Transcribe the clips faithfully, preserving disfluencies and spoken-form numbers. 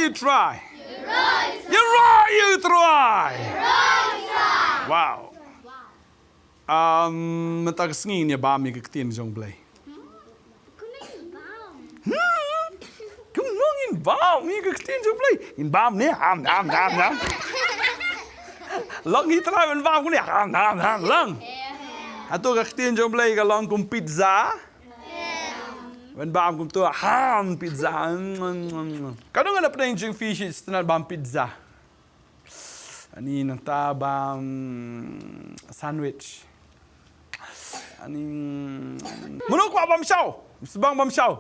Try. You're right, you try. Wow. Um, mynta ka sngi ngin ïa bam ïa ka ktien jong Blei. Hmm? Kumno ngin bam ïa ka ktien jong Blei? Ngin bam ne? Ham, ham, ham, ham. Long hi trai ban bam kumne? Ham, ham, ham, long. Hato ka ktien jong Blei ka long kum pizza? Ban bam kumto, ham, pizza. Ka dang nga la pynjing fish, it's not bam pizza. Ani nangta bam sandwich. Ani mano kwah bam shaw? Sbang bam shaw.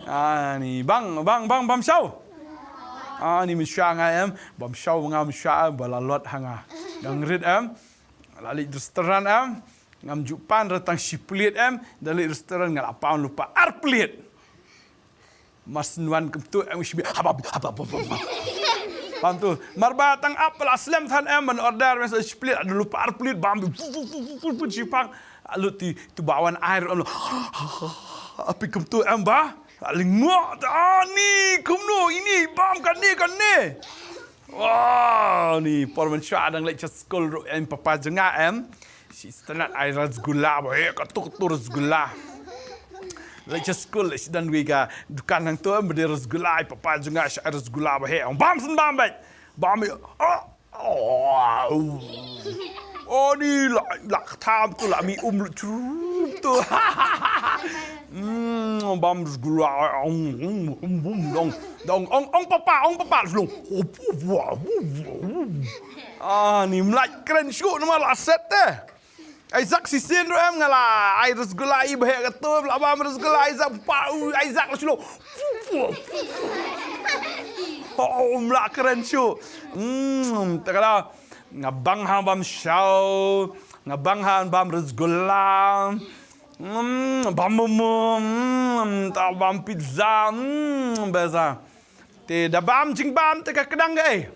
Ani bang, bang, bang bam shaw. Ani mynshuwa nga em, bam shaw nga mynshuwa ba la lot ha nga. Dang rit em. La leit restaurant em. Ngam ju pan re tang shi pliat em, da leit restaurant nga la pan lypa ar pliat. Mar shu wan kumto em, shi haba, haba, haba, haba. Pan tu, mar ba tang ap la slem than em, ban order em shi pliat, da lypa ar pliat, bam, fu, fu, fu, fu, fu, fu, shi pang. Lut ti, tu ba wan air em, api kumto em ba. Lyngngoh, ani, kumno, ini, bam, kane, kane. Wah, ni por mynshuwa dang leit sha skul ruh em, papa jong nga em. Shi sngewtynnat ai rasgulla ba heh, kato kato rasgulla. Leit sha skul, leit sha don wei ka dukan hangto em, ba dei rasgulla, ai papa jong nga shi ai rasgulla ba heh. Bam shen bam beit. Bam ïa. Oh. Oh, ni la, la ktham tu la mi um lu chrum tu. Hmm, bam rasgulla, ong, ong, ong, ong, dong, dong, ong, ong papa, ong papa, dong. Ah, ni mlait kren shuh namar la set te. Isaac shisien ruh em nga la ai rasgulla i ba heh kato, la bam rasgulla Isaac, pa, u, Isaac la shu long. Oh, mlait kren shuh. Hmm, te ka dei. Nga bang ha bam shaw, nga bang ha bam rasgulla. Mm, bam momo, mm, ta bam pizza, mm, beza. Te da bam jingbam te ka kdang ka ei.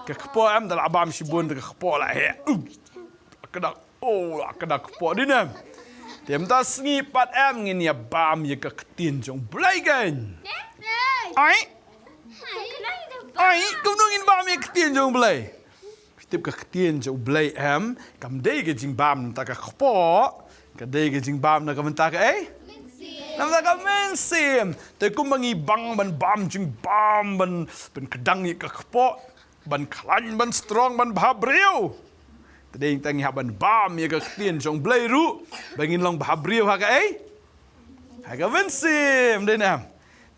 Ka kpoh em, da la bam shibun te ka kpoh la heh. Uh, kdang, oh, la kdang kpoh di ne. Te mynta sngi pat em ngin ïa bam ïa ka ktien jong Blei kein. Ai. Ai, kumno ngin bam ïa ka ktien jong Blei? Tip ka ktien jong U Blei em, kam dei ka jingbam namar ka kpoh, ka dei ka jingbam na ka bynta ka ei? Mynsiem. Namar ka mynsiem. Te kumba ngi bang ban bam jingbam ban, ban kdang ïa ka kpoh, ban khlaiñ, ban strong, ban bha briew. Te dei tang ngi hap ban bam ïa ka ktien jong Blei ruh, ba ngin long bha briew ha ka ei? Ha ka mynsiem, dei ne em?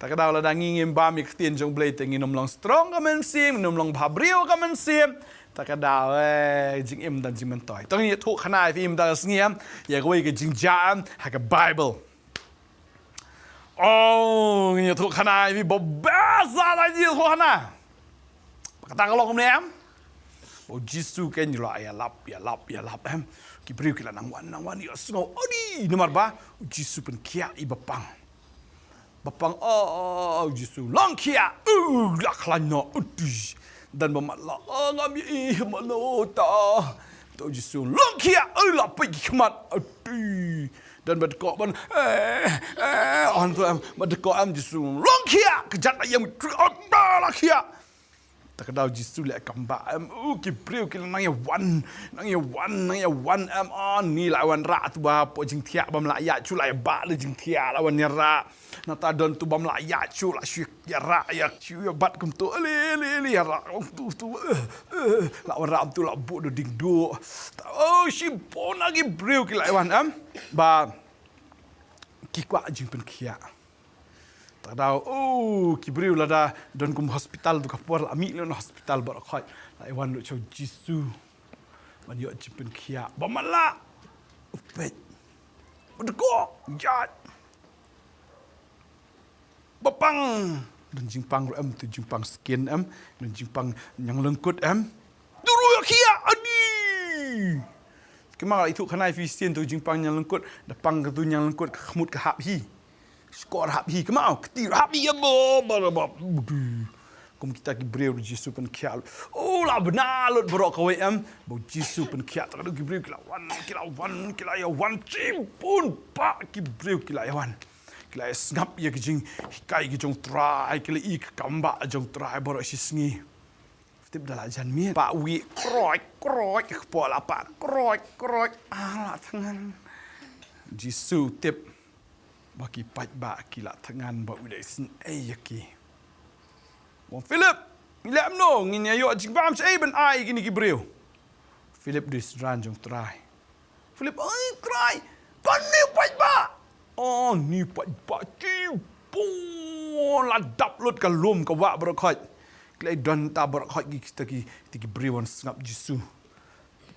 Ta ka daw lada ngi ngim bam ïa ka ktien jong Blei te ngin ym long strong ka mynsiem, ngin ym long bha briew ka mynsiem. Ta ka daw, eh, jingim don jingmyntoi. To ngin ïathuh khana ïa phi mynta ka sngi em, ïa kawei ka jingjia em, ha ka Bible. Oh, ngin ïathuh khana ïa phi, ba bha sa la ngin ïathuh khana. Kata ka long kumne em? Ba U Jisu kein u la ïalap, ïalap, ïalap em. Ki briew ki la nang wan, nang wan, ïa sngew. Odi, namar ba U Jisu pynkhiah ïa i bapang. Bapang, oh, oh, oh, U Jisu, long khiah. Uh, la khlaiñ noh, odi. Don ba matlah, oh, ngam ïohi mano ta. To U Jisu, long khiah, uh, la peit ki khmat, odi. Don ba dkoh ban, eh, eh, on to em, ba dkoh em Jisu, long khiah, kjat la ïeng, odi, la khiah. Ta ka daw Jisu leh kam bah em, u, ki briew ki la nang ïa wan, nang ïa wan, nang ïa wan em, oh, ni la wan rah tu ba, hapoh jingthiah bym lah ïaid shuh la ïa bah da jingthiah la wan ïa rah. Nangta don tu bym lah ïaid shuh la shu ïa rah ïa shu ïa bat kumto, ale, ale, ale, ïa rah kumto, tu, eh, eh, la wan rah kumto la buh da ding duh. Ta, oh, shibun na ki briew ki la ïa wan em, ba ki kwah jingpynkhiah. Ta ka daw, oh, ki briew lada don kum hospital tu ka por la mih leh na hospital baroh khoit. La ïa wan leh sha U Jisu. Ban ïoh jingpynkhiah. Ba matlah. U peit. Ba dkoh. Ïaid. Bapang. Don jingpang ruh em, tu jingpang skin em. Don jingpang ñianglyngkut em. Tu ruh ïa khiah, adi. Ki ma la ithuh khana ïa phi sien tu jingpang ñianglyngkut, da pang ka tu ñianglyngkut ka khmut ka hap hi. Shkor hap hi, ki ma, kti hap hi ïa ba, ba, ba, ba. Kum kita ki briew U Jisu pynkhiah. Oh, la bna lut baroh kawei em, ba U Jisu pynkhiah, ta ka daw ki briew ki la wan, ki la wan, ki la ïa wan, shibun bah ki briew ki la ïa wan. Ki la sngap ïa ki jinghikai ki jong Trai, ki la i ka kam ba jong Trai baroh shi sngi. Tip da la jan miet. Pah wi kroit, kroit, kpoh la pah kroit, kroit. Ah, la thngan. Jisu tip ba ki paidbah ki la thngan ba u dei sngewsih ïa ki. Ong Philip, ngi leh kumno, ngin ïa ïoh jingbam shaei ban ai ïa kine ki briew. Philip dei synran jong Trai. Philip, "Ai Trai, kane paidbah." Oh, ne paidbah ki, pon la dap lut ka lum ka wah baroh khoit. Ki la don ta baroh khoit ki, kita ki, kita ki briew wan sngap Jisu.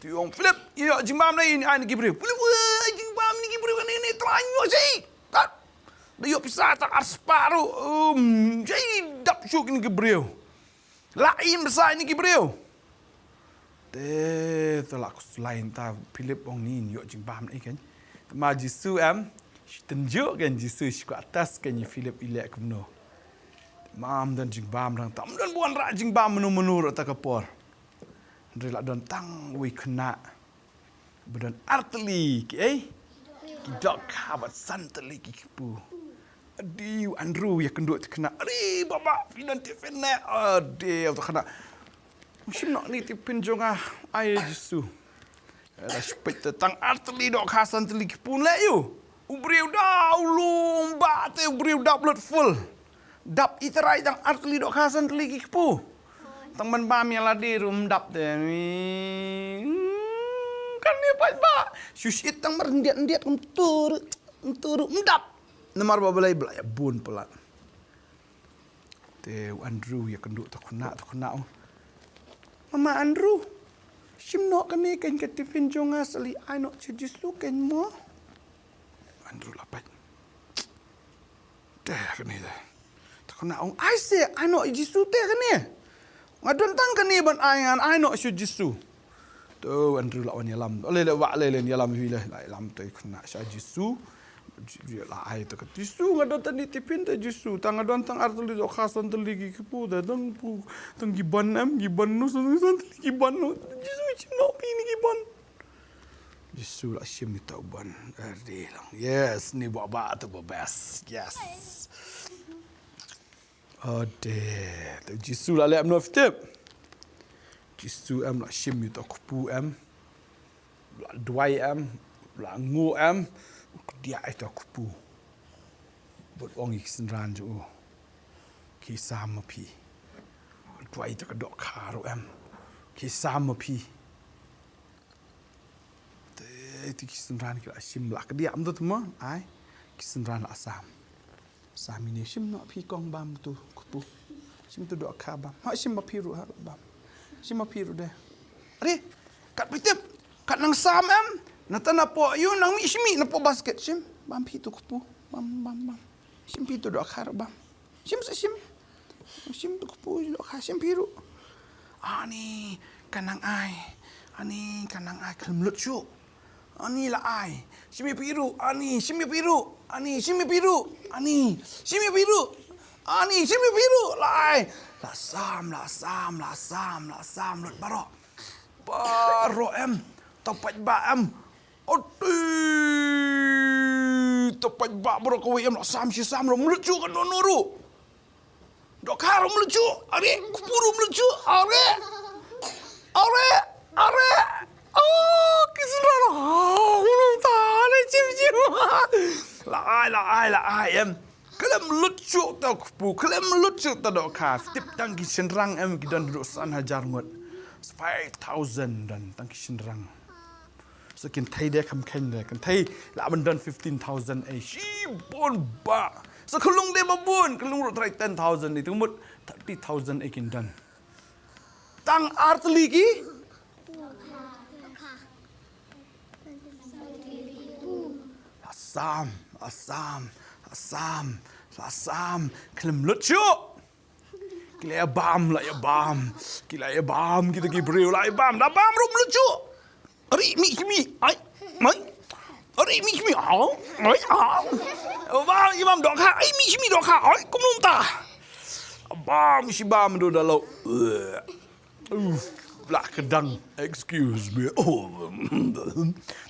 Te u ong Philip, "Ïa, jingbam ne ïa kine ki briew." Philip, "Wah, jingbam ne ki briew, ne, ne, Trai, ïoh shaei." Tat. Da ïoh pisa tang ar spah ruh. Um, shaei dap shuh kine ki briew. La im sa ïa kine ki briew. Te, te la khuslai ta Philip ong ne ïoh jingbam ne kan. Te ma Jisu em, shi tynjuh kan Jisu shi kwah test kan ïa Philip i leh kumno. Te ma ym don jingbam rang, tam don bun rah jingbam mano mano ruh ta ka por. Hynrei la don tang uwei khynnah. Ba don ar tylli ki, eh? Ki dohkha bad san tylli ki kpu. Adi u Andrew ïa kynduh te khynnah. Ari baba, phi don tiffin ne? Adi u te khynnah. Shim noh ne tiffin jong nga, ai Jisu. Ïa la shipit te tang ar tylli dohkha san tylli ki kpu leh ïa u. U briew da u lum ba te u briew dap lut full. Dap i Trai tang ar tylli dohkha san tylli ki kpu. Tang ban bam ïa lade ruh ym dap te. Hmm, kane paidbah. Shu shit tang mar ndiat ndiat kum tur. Kum tur ym dap. Namar ba balei ba la ïa bun palat. Te u Andrew ïa kynduh te khynnah te khynnah. Mama Andrew. Shim noh kane kan ka tiffin jong nga sa leit ai noh sha Jisu kan mo. Andrew la peit. Te kane te. Te khynnah ong ai se, ai noh ïa Jisu te kane. Nga don tang kane ban ai ngan ai noh sha Jisu. To Andrew la wan ïalam. Le le wah le le ïalam hi le. La ïalam te khynnah sha Jisu. La ai te ka Jisu nga don tang ne tiffin te Jisu. Tang nga don tang ar tylli dohkha san tylli ki kpu te tang pu tang ki ban em ki ban nu san san tylli ki ban nu. Jisu shim noh phi ne ki ban. Jisu la shim ïa uta u ban. Erde lang. Yes, ne ba ba tu ba best. Yes. Ade. Tu Jisu la leh em no fitip. Jisu em la shim ïa uta u kpu em. La duwai em. La ngu em. Kdiah ïa uta u kpu. Bad ong ïa ki synran jong u. Ki sam ma phi. Duwai ïa uta ka dohkha ruh em. Ki sam ma phi. Te, te ki synran ki la shim la kdiah ym dut mo, ai. Ki synran la sam. Sam ine shim noh phi kong bam tu kpu. Shim tu dohkha bam. Ha shim ma phi ruh ha bam. Shim ma phi ruh de. Are, kat phi tip, kat nang sam em. Nata napoh ïu nang mih shim mih napoh basket shim. Bam phi tu kpu. Bam, bam, bam. Shim phi tu dohkha ruh bam. Shim sa shim. Shim tu kpu dohkha shim phi ruh. Ani ka nang ai. Ani ka nang ai khlem lut shuh. Ani la ai. Shim ïa phi ruh. Ani shim ïa phi ruh. Ani shim ïa phi ruh. Ani shim ïa phi ruh. Ani shim ïa phi ruh. La ai. La sam, la sam, la sam, la sam lut baroh. Baroh em. Ta paidbah em. Ati. Ta paidbah baroh kawei em la sam shi sam ruh ym lut shuh ka dohkha ruh. Dohkha ruh ym lut shuh. Are, kpu ruh ym lut shuh. Are. Are. Are. Oh, ki synran. Oh, ulu ta ne chim chim. La ai, la ai, la ai em. Khlem lut shuh ta kpu, khlem lut shuh ta dohkha. Tip tang ki shynrang em ki don ruh san hajar ngut. Five thousand don tang ki shynrang. So kin thei de kham khein de, kin thei lah ban don fifteen thousand ei. Shibun bah. So khlung de ba bun, khlung ruh trai ten thousand ei, te mut thirty thousand ei kin don. Tang ar tylli ki? Asam, asam, asam, asam. Khlem lut shuh. Ki la ïa bam, la ïa bam. Ki la ïa bam, kita ki briew la ïa bam. La bam ruh ym lut shuh. Ari mih shimi. Ai. Mai. Ari mih shimi. Au. Ai au. Bam, ïa bam dohkha. Ai mih shimi dohkha. Ai kumno mynta. Bam shi bam do da lo. Uf, la kdang. Excuse me. Oh.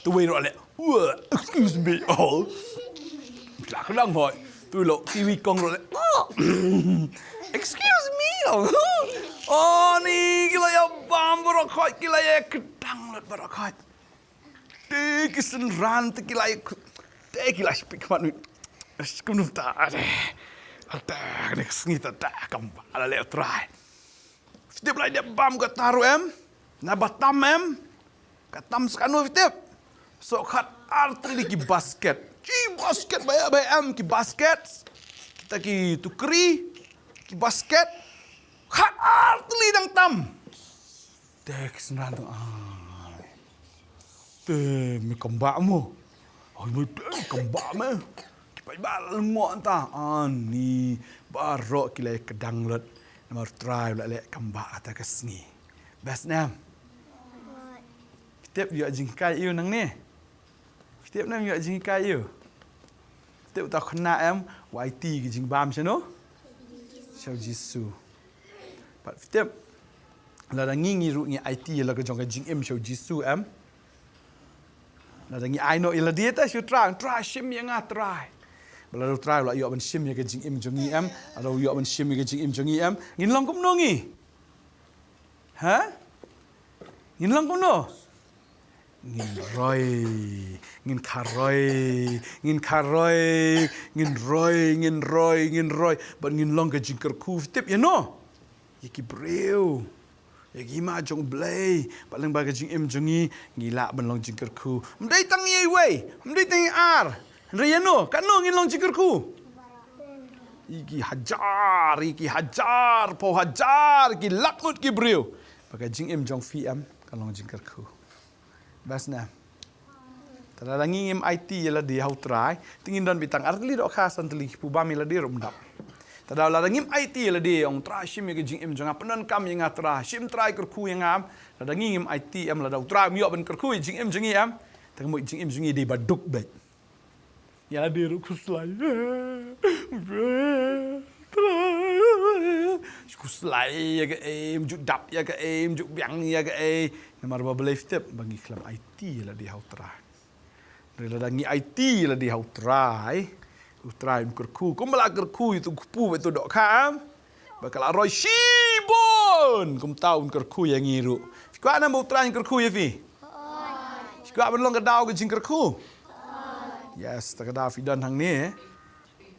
Tu wei ruh leh. Wah, excuse me. Oh. La kdang hoi. Tu lo, kiwi kong ro le. Oh. Excuse me. Oh, ni ki la ïa bam baroh khoit, ki la ïa kdang lut baroh khoit. Te ki synran te ki la ïa, te ki la ïa pik mat. Kumno ta de. Ata ne sngi ta ta kam ba la le trai. Step lai dep bam ka taru em. Na batam em. Ka tam skano step. So khat artili ki basket. Ki basket ba ya ba em ki basket. Kita ki tukri. Ki basket. Khat artili dang tam. Te ki synran tang ai. Te me kambah mo. Ai me te kambah me. Ki pai ba la ngok ta. Ani baroh ki la kdang lut. Namar trai la le kambah ata ka sngi. Best nam. Tip yu jingkai yu nang ne. Tip nam yu jingkai yu. Tip ta khna em. Wa aiti ki jingbam shano. Shau Jisu. Pat tip. Lada ngi ngi ruh ngi aiti la ka jong ka jingim shau Jisu em. Lada ngi ai no ila dia ta shu trai, trai shim ïa nga trai. Ba lada u trai la ïoh ban shim ïa ka jingim jong ngi em, lada u ïoh ban shim ïa ka jingim jong ngi em. Ngin long kumno ngi? Ha? Ngin long kumno? Ngin roi, ngin kharoi, ngin kharoi, ngin roi, ngin roi, ngin roi. Bad ngin long ka jingkyrkhu tip ïa no. Ïa ki briew. Ïa ki ma jong Blei. Ba leng ba ka jingim jong ngi ngi lah ban long jingkyrkhu. Mdei tang ïa iwei, mdei tang ïa ar. Hynrei ïa no, ka no ngin long jingkyrkhu. Ïa ki hajar, ïa ki hajar, pau hajar, ki lak ngut ki briew. Ba ka jingim jong phi em, ka long jingkyrkhu. Bas na. Te lada ngi ngim aiti ïa lade ha u Trai, te ngin don beit tang artylli dohkha san tylli ki pubam ïa lade ruh ym dap. Te lada ngim aiti ïa lade ong Trai shim ïa ka jingim jong nga, pyndonkam ïa nga Trai, shim Trai kyrkhu ïa nga em, lada ngi ngim aiti em, lada u Trai um ïoh ban kyrkhu ïa jingim jong ngi em, te ka mut jingim jong ngi dei ba duk beit. Ïa lade ruh khuslai. Khuslai ïa kaei, ym ju dap ïa kaei, ym ju biang ïa kaei. Namar ba balei tip, ba ngi khlem aiti ïa lade ha u Trai. Hynrei lada ngi aiti ïa lade ha u Trai, u Trai un kyrkhu. Kumba la kyrkhu ïa uto u kpu bad uto u dohkha. Ba ka la roi shibun. Kumta un kyrkhu ïa ngi ruh. Phi kwah ne em ba u Trai un kyrkhu ïa phi? Phi kwah ban long ka daw ka jingkyrkhu? Yes, te ka daw phi don hangne.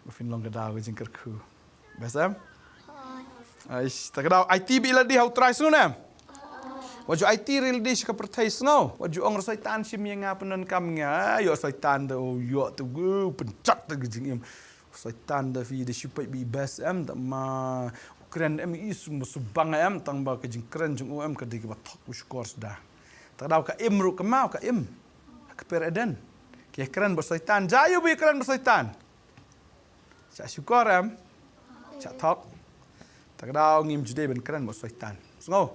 Ba phin long ka daw ka jingkyrkhu. Best em? Aish, te ka daw aiti beit ïa lade ha u Trai, sngew ne em? Wat ju aiti ïa lade sha ka pyrthei, sngew. Wat ju ong re Soitan shim ïa nga, pyndonkam ïa nga. Ïoh Soitan te, oh, ïoh te, wow, pynjot te ka jingim. Soitan da phi da shu peit beit best em, te ma u kren em, i sum ba shu bang em, tang ba ka jingkren jong u em ka dei kaba thok u shkor sda. Te ka daw ka im ruh ka maw ka im. Ha ka kper Eden. Ki kren bad Soitan, ja ïa u ba kren bad Soitan. Sha shukor em. Sha thok. Te ka daw ngim ju dei ban kren bad Soitan. Sngew.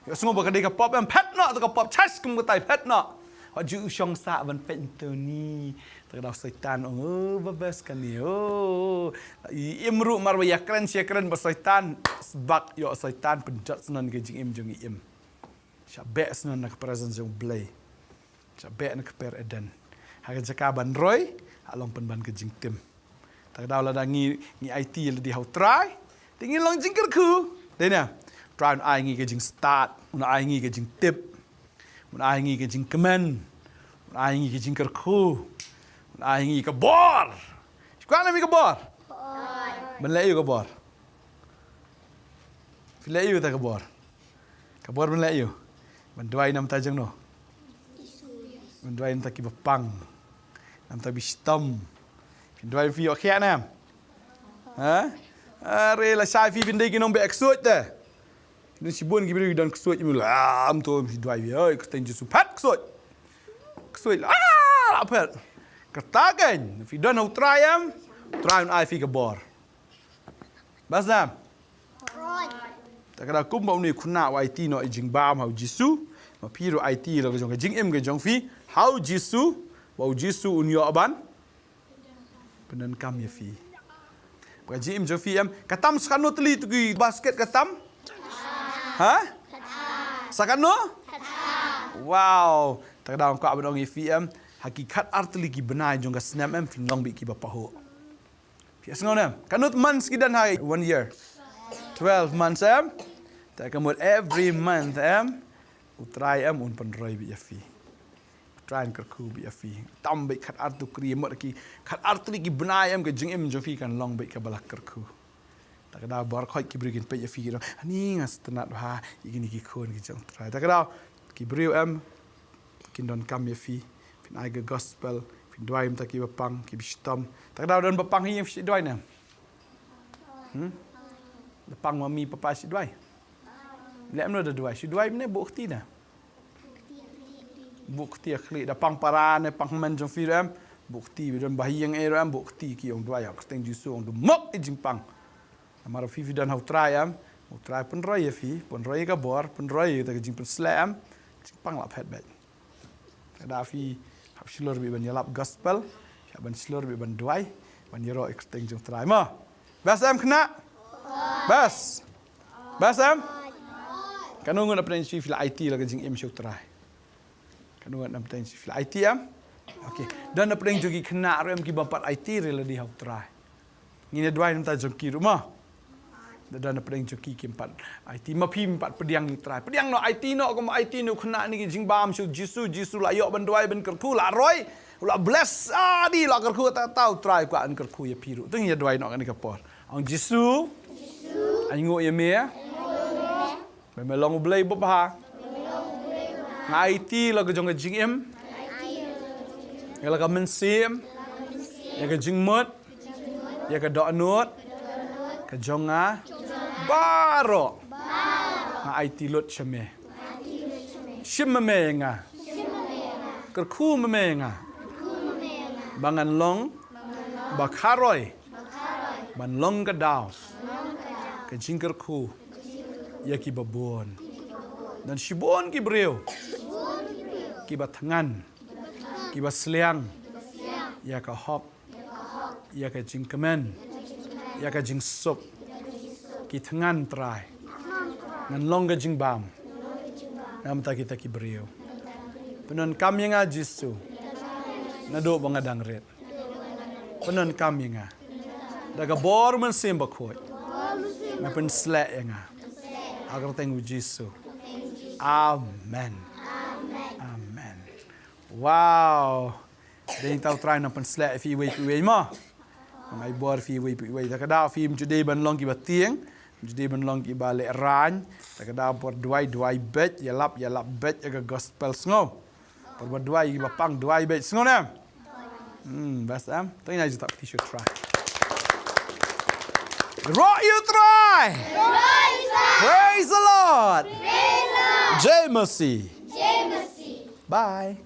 Ïa sngew ba ka dei ka pop em, phet noh te ka pop, chas kum ka tai phet noh. Wat ju shong sah ban peit Tony. Te ka daw Soitan ong, oh, ba best kane, oh. I im ruh mar ba ïa kren sha kren bad Soitan. Sbak ïoh Soitan pynjot snon ka jingim jong i im. Sha beh snon na ka presence jong Blei. Sha beh na ka kper Eden. Ha ka jaka ban roi, ha long pynban ka jingtim. Te ka daw lada ngi, ngi aiti ïa lade ha u Trai. Te ngi long jingkyrkhu. Dei ne? Trai un ai ngi ka jingstad. Un ai ngi ka jingtip. Un ai ngi ka jingkmen. Un ai ngi ka jingkyrkhu. Un ai ngi ka bor. Shi kwah ne em ïa ka bor? Ban leh ïa ka bor. Phi leh ïa ka bor. Ka bor ban leh ïa u. Ban duwai namar ta jong no. Ban duwai namar ta kiba pang. Namar ta bi shitom. Phin duwai phi ïoh khiah ne em? Ha? Are lashai phi phin dei ki nongbeh ksuid te. Phin don shibun ki briew ki don ksuid, ym lah, ym to phi duwai phi. Oi, kyrteng Jisu phet ksuid. Ksuid la, ah, la phet. Kata kein, phi don ha u Trai em. Trai un ai phi ka bor. Bas dam. Te ka da kumba une u khynnah u aiti noh ïa i jingbam ha u Jisu. Ma phi ruh aiti la ka jong ka jingim ka jong phi ha u Jisu. Ba u Jisu un ïoh ban pyndonkam ïa phi. Ba ka jingim jong phi em. Ka tam sa katno tylli tu ki basket ka tam? Ha? Sa katno? Wow. Te ka da kwah ban ong ïa phi em. Ha ki khat ar tylli ki bnai jong ka snem em phin long beit kiba pahuh. Ïa sngew ne em? Katno months ki don ha one year? Twelve months em? Te ka mut every month em? U Trai em un pynroi beit ïa phi. U Trai un kyrkhu beit ïa phi. Tam beit khatar tukri mut ki khatar tukri ki bnai em ka jingim jong phi kan long beit kaba la kyrkhu. Ta ka daw baroh khoit ki briew kin peit ïa phi ki ong, ani nga sngewtynnat bha ïa kine ki khun ki jong U Trai. Ta ka daw ki briew em kin donkam ïa phi. Phin ai ka gospel, phin duwai mynta kiba pang, kiba shitom. Ta ka daw don ba pang hi ïa phi shu duwai ne em? Hmm? Da pang mami papa shu duwai. Leh mano da duwai, shu duwai mynne buh kti na. Buh kti ïa khlieh, da pang para ne pang hynmen jong phi ruh em. Buh kti, ba don ba ha ïing eh ruh em, buh kti ki ong duwai ha ka kyrteng Jisu ong da mok i jingpang. Namar phi phi don ha U Trai em. U Trai pynroi ïa phi, pynroi ïa ka bor, pynroi ïa ka jingpynshlur em. Jingpang la phet beit. Ka daw phi hap shlur beit ban ïalap gospel, hap ban shlur beit ban duwai, ban ïaroh ïa ka kyrteng jong U Trai mo. Best em khynnah? Best. Best em? Kano ngut na pdeng shi phi la aiti la ka jingim sha U Trai? Kano ngut na pdeng shi phi la aiti em? Okay. Don na pdeng jong ki khynnah ruh em kiba pat aiti ruh la dei ha U Trai. Ngin ïa duwai na bynta jong ki ruh mo. Da don na pdeng jong ki kim pat aiti, ma phim pat pdiang ïa U Trai. Pdiang noh, aiti noh, kum aiti noh khynnah ne ki jingbam sha U Jisu, Jisu la ïoh ban duwai ban kyrkhu la roi. La bless adi la kyrkhu ta ta U Trai kwah un kyrkhu ïa phi ruh. Te ngin ïa duwai noh kane ka por. Ong Jisu. Ai nguh ïa me. Ba me long U Blei babha. Nga aiti la ka jong ka jingim. Ïa la ka mynsiem. Ïa ka jingmut. Ïa ka dohnud. Ka jong nga. Baroh. Nga aiti lut sha me. Shim ma me ïa nga. Kyrkhu ma me ïa nga. Ba ngan long. Ba kharoi. Ban long ka daw. Ka jingkyrkhu. Ïa kiba bun. Don shibun ki briew. Kiba thngan. Kiba sliang. Ïa ka hok. Ïa ka jingkmen. Ïa ka jingsuk. Ki thngan Trai. Ngan long ka jingbam. Na bynta kita ki briew. Pyndonkam ïa nga Jisu. Naduh ba nga dang rit. Pyndonkam ïa nga. Da ka bor Mynsiem Bakhuid. Me pynsleh ïa nga. Ha ka kyrteng U Jisu. Amen. Amen. Wow. Dei tang U Trai un pynsleh ïa phi iwei pa iwei mo. Ngai bor phi iwei pa iwei. Ta ka daw phim ju dei ban long kiba tieng. Ju dei ban long kiba lehraiñ. Ta ka daw por duwai duwai beit, ïalap ïalap beit ïa ka gospel sngew. Por ba duwai ba pang duwai beit sngew ne em. Hmm, best em. Tang ïa ju tap ti shu try. Roh ïa U Trai. Praise the Lord. Jai Masih. Bye.